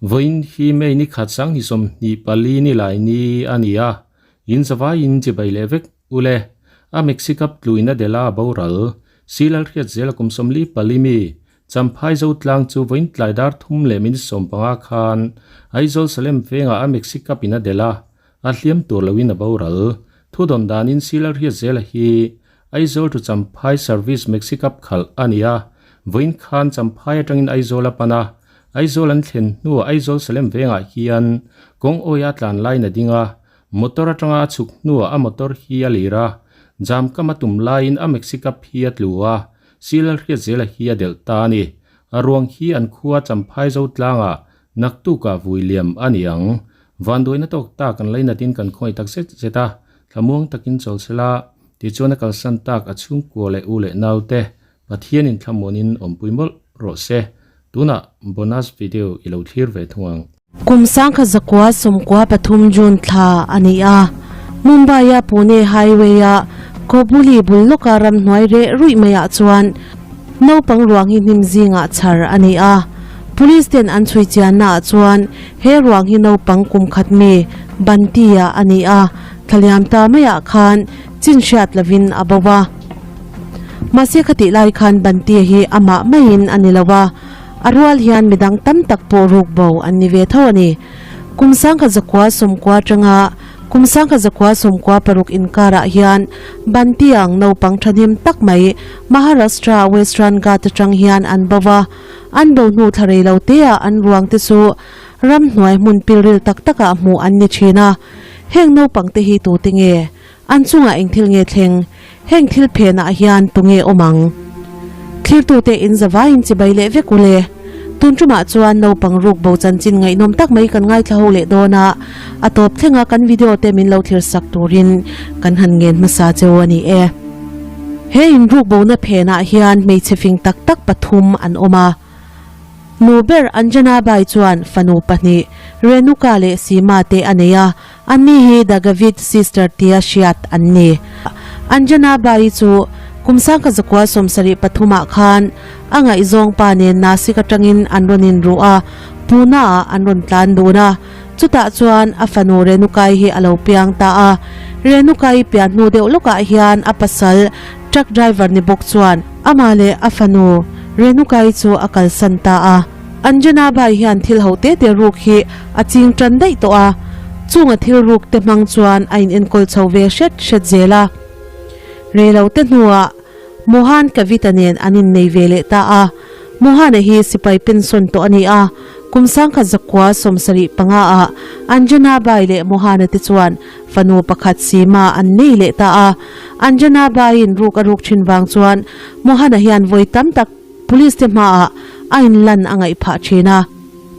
Vawiin hi May ni khat sang 24 ni lai ni a ni a, in zavaiin chibai leh vek ule. A Mexicup tluina Dela boral, Silal hriat zela kum 44 mi, Champhai Zotlang chu vawiin tlai dar thum leh minute 15 khan Aizawl Salem vengah a Mexicup in a delh a, a hliam tur loin a boral. Thudawn danin Silal hriat zela hi Aizawl to Champhai Service Mexicup khalh a ni a, vawiin khan Champhai atangin Aizawl a pan a, Aizawl an thlen hnuah Aizawl Salem vengah hian kawng awia tlan laiin a ding a, motor atanga a chhuk hnuah a motor hi a lir a, jam kam a tum laiin a Mexicup hi a tlu a, Silal hriat zela hi a delh ta a ni. A ruang hi an khua Champhai Zotlangah naktukah vui liam a ni ang. Vanduaina tawk tak an lainatin kan khawngaih tak zet zet a, thlamuang takin chawl sela, tichuan a kalsan tak a chhungkua leh u leh naute Pathianin thlamuanin awmpui mawlh rawh se. Tunah bonus video i lo thlir ve thung ang. Kum 1993 June thla a ni a, Mumbai-a Pune Highway-a Kobuli bul lawka ramhnuai reh ruih maiah chuan naupang ruang hi hnim zingah chhar a ni a. Police ten an chhui chiannaah chuan he ruang hi naupang kum khat mi Banti-a a ni a, thlaliam ta maiah khan chin hriat lovin a bo a. Mahse khatih lai khan Banti hi amah maiin a ni lo a. A rual hian midang tam tak pawh ruk bo an ni ve tho a ni. Kum 1990 atanga kum 1996 inkarah hian Bantiang naupang thahnem tak mai Maharashtra Western Ghat atang hian an bo va, an bo hnu thla rei lo teah an ruang te chu ramhnuai hmun pilril tak takah hmuh an ni thin a. Heng naupang te hi tute nge? An chungah eng thil nge thleng? Heng thil phenah hian tunge awm ang? Thlirtute in zavaiin chibai leh vek u le. Tun tumah chuan naupang ruk bo chanchin ngaihnawm tak mai kan ngaithla ho leh dawn a, a tawp thlenga kan video te min lo thlir sak turin kan han ngen hmasa cheu a ni e. He in ruk bona phenah hian hmeichhe fing tak tak pathum an awm a. Nu ber Anjana Bai chuan fanu pahnih Renuka leh Seema te a nei a, anni hi The Gavit Sister tia hriat an ni. Anjana Bai chu kum 1973 ah khan a ngaihzawng pa nen Nasik atangin an rawn inruh a, Pune ah an rawn tlan dun a, chutah chuan a fanu Renukai hi a lo piang ta a. Renukai pian hnu deuh lawkah hian a pasal Truck driver ni bawk chuan amah leh a fanu Renuka-i chu a kalsan ta a. Anjana Bai hian thil ho te te ruk hi a ching tan daih tawh a, chung a thil ruk te hmang chuan a in enkawl chho ve hret hret zel a. Reilo te hnuah Mohan Kavita nen an innei ve leh ta a. Mohana hi sipai pension tawh a ni a, kum 1975 ah Anjana Bai leh Mohana te chuan fanu pakhat Seema an nei leh ta a. Anjana Baiin ruk a ruk thin vang chuan Mohana hian vawi tam tak police te hmaah a inlan a ngaih phah thin a.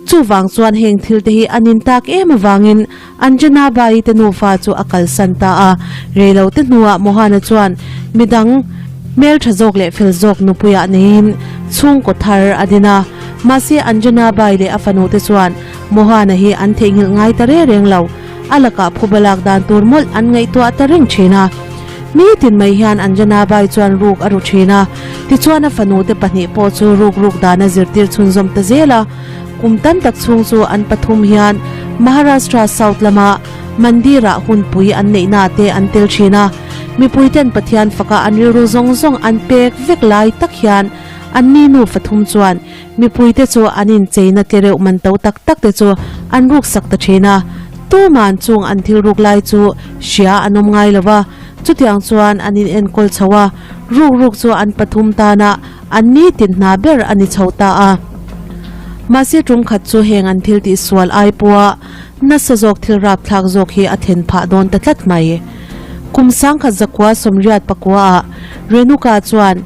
Chuvang chuan heng thil te hi an intak em avangin Anjana Bai te nufa chu a kalsan ta a. Reilo te hnuah Mohana chuan midang hmeltha zawk leh fel zawk nupuiah neiin chhungkaw thar a din a. Mahse Anjana Bai leh a fanu te chuan Mohana hi an theihnghilh ngai ta reng reng lo. A lakah phuba lak dan tur mawlh an ngaihtuah ta reng thin a. Mi tin mai hian Anjana Bai chuan ruk a ru thin a, tichuan a fanu te pahnih pawh chu ruk ruk dan a zirtir chhunzawm ta zel a. Kum tam tak chhung chu an pathum hian Maharashtra South lama Mandir-ah hunpui an neihna te an tel thin a. Mipui ten Pathian faka an rilru zawng zawng an pek vek lai tak hian anni nu fathum chuan Mipuite chu an incheina tlereuh man to tak tak te chu an ruksak ta thin a, tuman chung an thil ruk lai chu hria an awm ngai lo va, chutiang chuan an in enkawl chho a, ruk ruk chu an pathum tana an nitin hna ber a ni chho ta a. Mahse tum khat chu heng an thil tih sual ai pawha nasa zawk thil rapthlak zawk hi a thlen phah dawn ta tlat mai. Kum 1989 ah Renuka chuan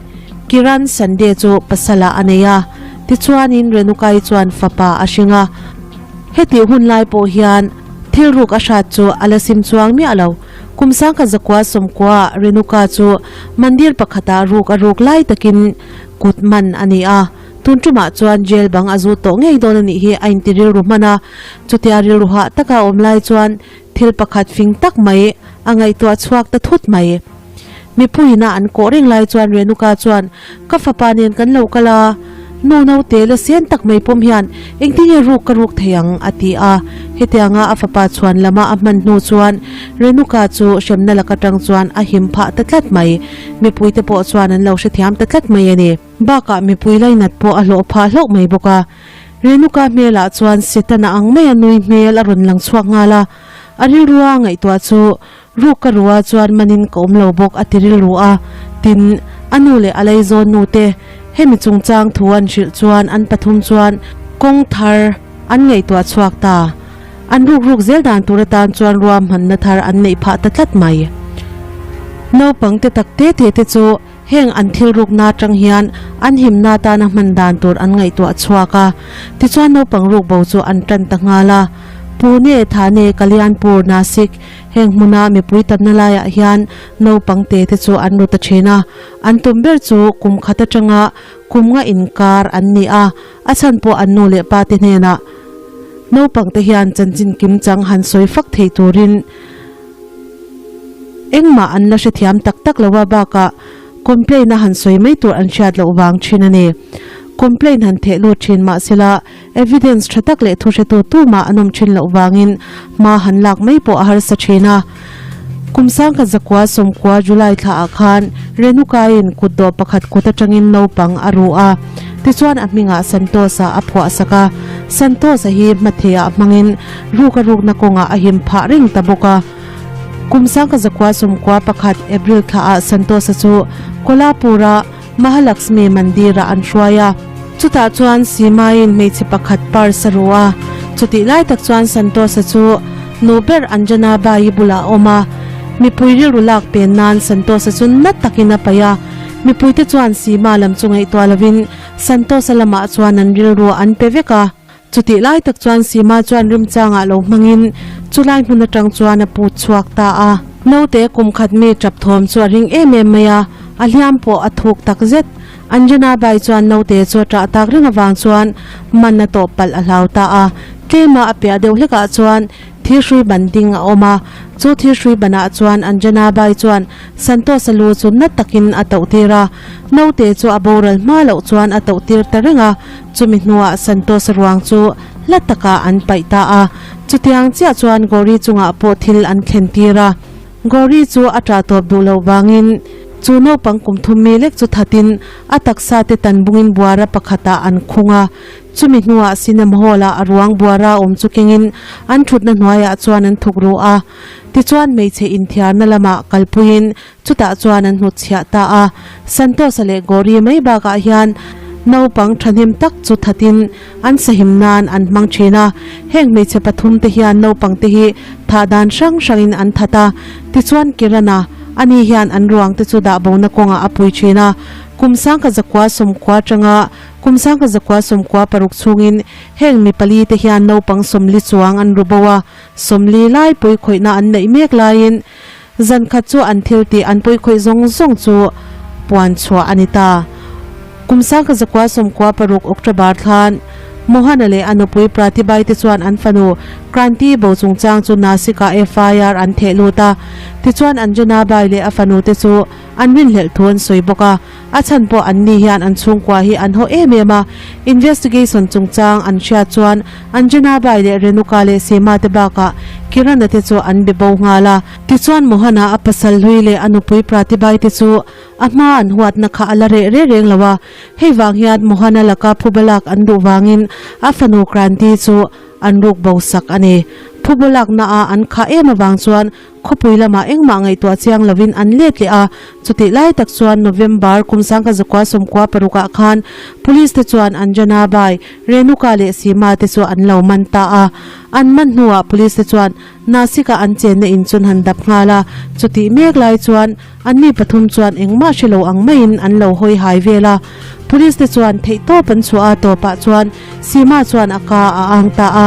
Kiran Sande chu pasalah a nei a, tichuanin Renuka-i chuan fapa a hring a. Hetih hun lai pawh hian thil ruk a hrat chu a la sim chuang miah lo. Kum 1990-ah Renuka chu mandir pakhatah ruk a ruk lai takin kut man a ni a, tun tumah chuan jail bang a zut tawh ngei dawn a nih hi a inti rilru hman a. Chutia rilru hah taka a awm lai chuan thil pakhat fing tak mai a ngaihtuah chhuak ta thut mai. Mipuiin a an kawh reng lai chuan Renuka chuan, Ka fapa nen kan lo kal a, nu naute la sen tak mai pawm hian engtinge ruk ka ruk thei ang? a ti a. Hetianga a fapa chhuan lama a hman hnu chuan Renuka chu hremna lak atang chuan a him phah ta tlat mai. Mipuite pawh chuan an lo hrethiam ta tlat mai a ni. Bakah mipui lainat pawh a hlawh phah hlauh mai bawk a. Renuka hmelah chuan Setana ang maia nui hmel a rawn lang chhuak nghal a. A rilrua ngaihtuah chu Ruk ka rua chuan manin ka awm lo bawk a ti rilru a, tin, a nu leh a leizawn nu te hemi chungchang thu an hrilh chuan an pathum chuan kawng thar an ngaihtuah chhuak ta. An ruk ruk zel dan tur atan chuan ruahmanna thar an neih phah ta tlat mai. Naupang te tak te te te chu heng an thil rukna atang hian an himna atana hman dan tur an ngaihtuah chhuak a, tichuan naupang ruk bo chu an tan ta nghal a. Pune, Thane, Kalyanpur, Nasik, Heng hmuna mipui tamna laiah hian naupang te te chu an ru ta thin a, an tum ber chu kum khat atanga kum nga inkar an ni a, a chhan pawh an nu leh pa te hnenah naupang te hian chanchin kim chang han sawi fak thei turin engmah an la hrethiam tak tak lo a, bakah complain a han sawi mai tur an hriat loh vang thin a ni. Complain han theh lut thin mahsela Evidence tha tak leh thuhretu tumah an awm thin loh vangin hma han lak mai pawh a harsa thin a. Kum sangkhat zakua sawmkua July thlaah khan Renuka-in kutdawh pakhat kut atangin naupang a ru a, tichuan a hmingah Santosa a phuah sak a. Santosa hi hmatheiah hmangin ruk a rukna kawngah a him phah reng ta bawk a. Kum sangkhat zakua 91 April thlaah Santosa chu Kolhapur-a Mahalaxmi Mandir-ah an hruai a, chutah chuan Seema-in hmeichhe pakhat purse a ru a, chutih lai tak chuan Santosh-a chu nu ber Anjana Bai-i bulah a awm a, mipui rilru lak pen nan Santosh-a chu na takin a paih a, mipuite chuan Seema lam chu ngaihtuah lovin Santosh-a lamah chuan an rilru an pe vek a. Chutih lai tak chuan Sima chuan remchangah lo hmangin chulai hmun atang chuan a put chhuak ta a. Naute kum khat mi tap thawm chu a ring em em mai a, a hliam pawh a thuk tak zet. Anjana Bai chuan naute chu a tah tak reng avang chuan man a tawh palh a hlau ta a. Tlema a piah deuh hlekah chuan thirhrui ban ding a awm a, chu thirhrui banah chuan Anjana Bai chuan Santosh-a lu chu na takin a toh tir a. Naute chu a boral hma loh chuan a toh tir ta reng a. Chumi hnuah Santosh ruang chu hla takah an paih ta a, chutiang chiah chuan Gauri chungah pawh thil an thlen tir a. Gauri chu a ṭah tawp duh loh vangin chu naupang kum thum mi lek chu thatin a taksa te tan bungin buara pakhatah an khung a. Chumi hnuah cinema hall-ah a ruang buara awm chu kengin an ṭhutna hnuaiah chuan an thuk ru a. Tichuan hmeichhe inthiarna lamah kalpuiin Chutah chuan an hnutchhiah ta a, Santosa leh Gauri mai bakah hian naupang thahnem tak chu thatin an sahim nan an hmang thin a, heng hmeichhe pathum te hian naupang te hi thah dan hrang hrangin an that a, tichuan Kirana ani hian an ruang te chu dah bona kawngah a pui thin a, kum sangkhat zakua sawmkua atanga kum sangkhat zakua sawmkua paruk chhungin heng mi pali te hian naupang sawmli chuang an ru bo a, sawmli lai pui khawihna an neih mek laiin Zan khat chu an thil tih an pawikhawih zawng zawng chu puan chhuah a ni ta. Kum sangkhat zakua sawmkua paruk October thlan Mohana leh a nupui Pratibhai te chuan an fanu Kranti bo chungchang chu Nasik-ah FIR an theh lut a. Tichuan Anjana Bai leh a fanu te chu an rinhlelh thu an sawi bawk a. A chhan pawh an ni hian an chhungkua hi an haw em em a, investigation chungchang an hriat chuan Anjana Bai leh Renuka leh Seema te bakah Kirana te chu an be bo nghal a. Tichuan Mohana a pasal hlui leh a nupui Pratibai te chu a hma an huatna kha a la reh reh reng lo a, hei vang hian Mohana laka phuba lak an duh vangin a fanu Kranti chu an ruk bo sak a ni. Phuba lakna a an khah em avang chuan Khawpui lamah engmah ngaihtuah chiang lovin an let leh a, chutih lai tak chuan November kum sangkhat zakua sawmkua parukah khan Police te chuan Anjana Bai, Renuka leh Seema te chu an lo man ta a. An man hnuah Police te chuan Nasik-a an chenna in chun han dap nghal a, chutih mek lai chuan an mi pathum chuan engmah hre lo ang maiin an lo hawi hai vel a. Police te chuan theihtawp an chhuah a, tawpah chuan Seema chuan a ka a ang ta a,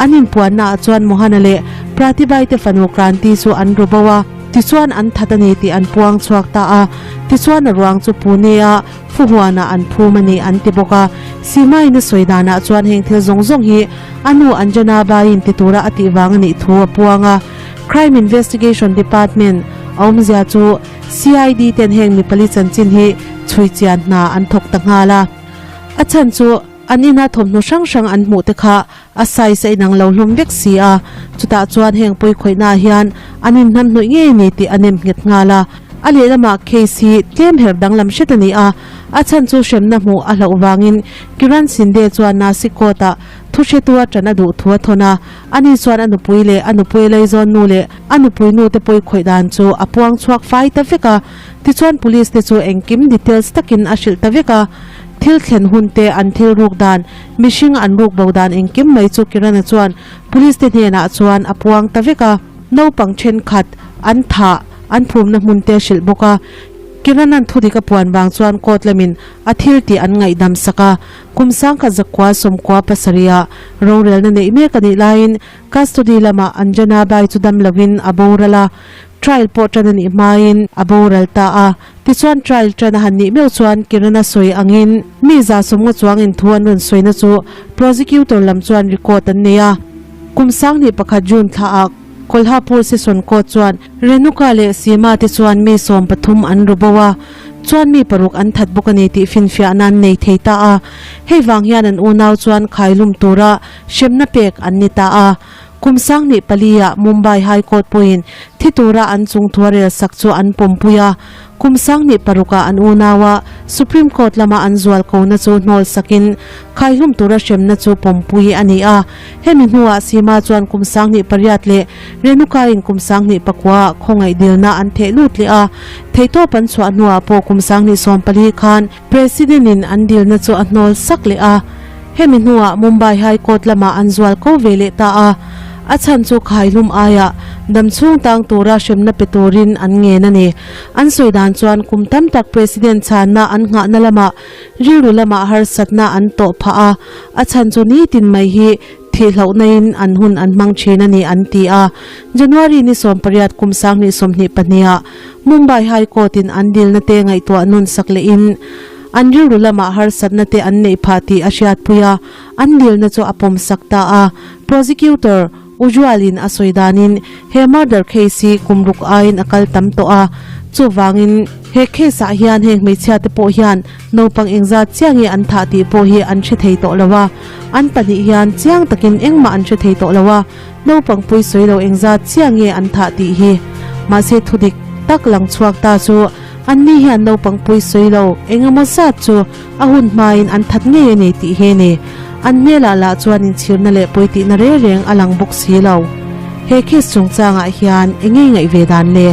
an inpuanna ah chuan Mohana leh Pratibhai te fanu Kranti chu an ru bo a, tichuan an that a ni tih an puang chhuak ta a, tichuan a ruang chu Pune a Fuhuanah an phum a ni an ti bawk a, Seema in a sawi danah chuan heng thil zawng zawng hi a nu Anjana Bhai in ti tura a tih vang a nih thu a puang a, Crime Investigation Department. A awmzia chu CID ten heng mi pali chanchin hi chhui chian hna an thawk ta nghal a. A chhan chu an ina thawmhnaw hrang hrang an hmuh te kha a size a inang lo hlawm vek si a, chutah chuan heng pawi khawihna ah hian an inhnam hnawih ngei ni tih a nem nghet nghal a. A lehlamah case hi tlem her danglam hret a ni a, a chhan chu hremna hmuh a hlauh vangin Kiran Shinde chuan Nasik court ah thu hretu a tan a duh thu a thawn a, ani chuan a nupui leh a nupui leizawn nu leh a nupui nu te pawi khawih dan chu a puang chhuak fai ta vek a, tichuan police te chu engkim details takin a hrilh ta vek a. Thil thlen hun te an thil ruk dan, mihring an ruk bo dan engkim mai chu Kirana chuan police te hnenah chuan a puang ta vek a. Naupang thenkhat an thah, an phumna hmun te hrilh bawk a. Kirana'n thudik a puan vang chuan court lamin a thil tih an ngaihdam sak a. Kum sangkhat zakua sawmkua pasarihah rorelna neih mek a nih laiin custody lamah Anjana Bai chu dam lovin a boral a. Trial pawh tan a nih hmain a boral ta a, tichuan trial tan a han nih meuh chuan Kiran-a sawi angin mi za sawmnga chuangin thu an rawn sawina chu prosecutor lam chuan record an nei a. Kum sanghnih pakhat June thlaah Kolhapur Session Court chuan Renuka leh Seema te chuan mi 13 an ru bo a, chuan mi paruk an that bawk a ni tih finfiahna an nei thei ta a. Hei vang hian an unau chuan khailum tura hremna pek an ni ta a. Kum sanghnih paliah Mumbai High Court pawhin thi tura an chung thua rel sak chu an pawmpui a, kum sanghnih parukah an unaua Supreme Court lama an zual kona chu hnawl sakin khaihlum tura hremna chu pawmpui a ni a. Hemi hnuah Seema chuan kum sanghnih pariat leh Renuka-in kum sanghnih pakuaah khawngaih dilna an theh lut leh a, theihtawp an chhuah hnuah pawh kum sanghnih 14 khan President-in an dilna chu a hnawl sak leh a, hemi hnuah Mumbai High Court lamah an zual ko ve leh ta a, a chhan chu khaihlum aiah damchhung tang tura hremna pe turin an ngen a ni. An sawi dan chuan kum tam tak President chhanna an nghahna lamah rilru lamah harsatna an tawh phah a, a chhan chu nitin mai hi thihlohnain an hun an hmang thin a ni an ti a. January ni 18 kum 2022ah Mumbai High Court in an dilna te ngaihtuah nawn sak lehin an rilru lamah harsatna te an neih phah tih a hriatpui a, an dilna chu a pawm sak ta a. Prosecutor Ujjwal in a sawi danin he murder case hi kum ruk aiin a kal tam tawh a, chuvangin he case ah hian heng hmeichhia te pawh hian naupang engzat chiang nge an thah tih pawh hi an hre thei tawh lo a, an pahnih hian chiang takin engmah an hre thei tawh lo a. Naupang pui sawi lo engzat chiah nge an thah tih hi. Mahse thudik tak lang chhuak ta chu anni hian naupang pui sawi lo engemaw zat chu a hun hmain an that ngei a ni tih hi a ni. An hmelah lah chuan inchhirna leh pawi tihna reng reng a lang bawk si lo. He case chungchangah hian eng ngei ngaih ve dan le?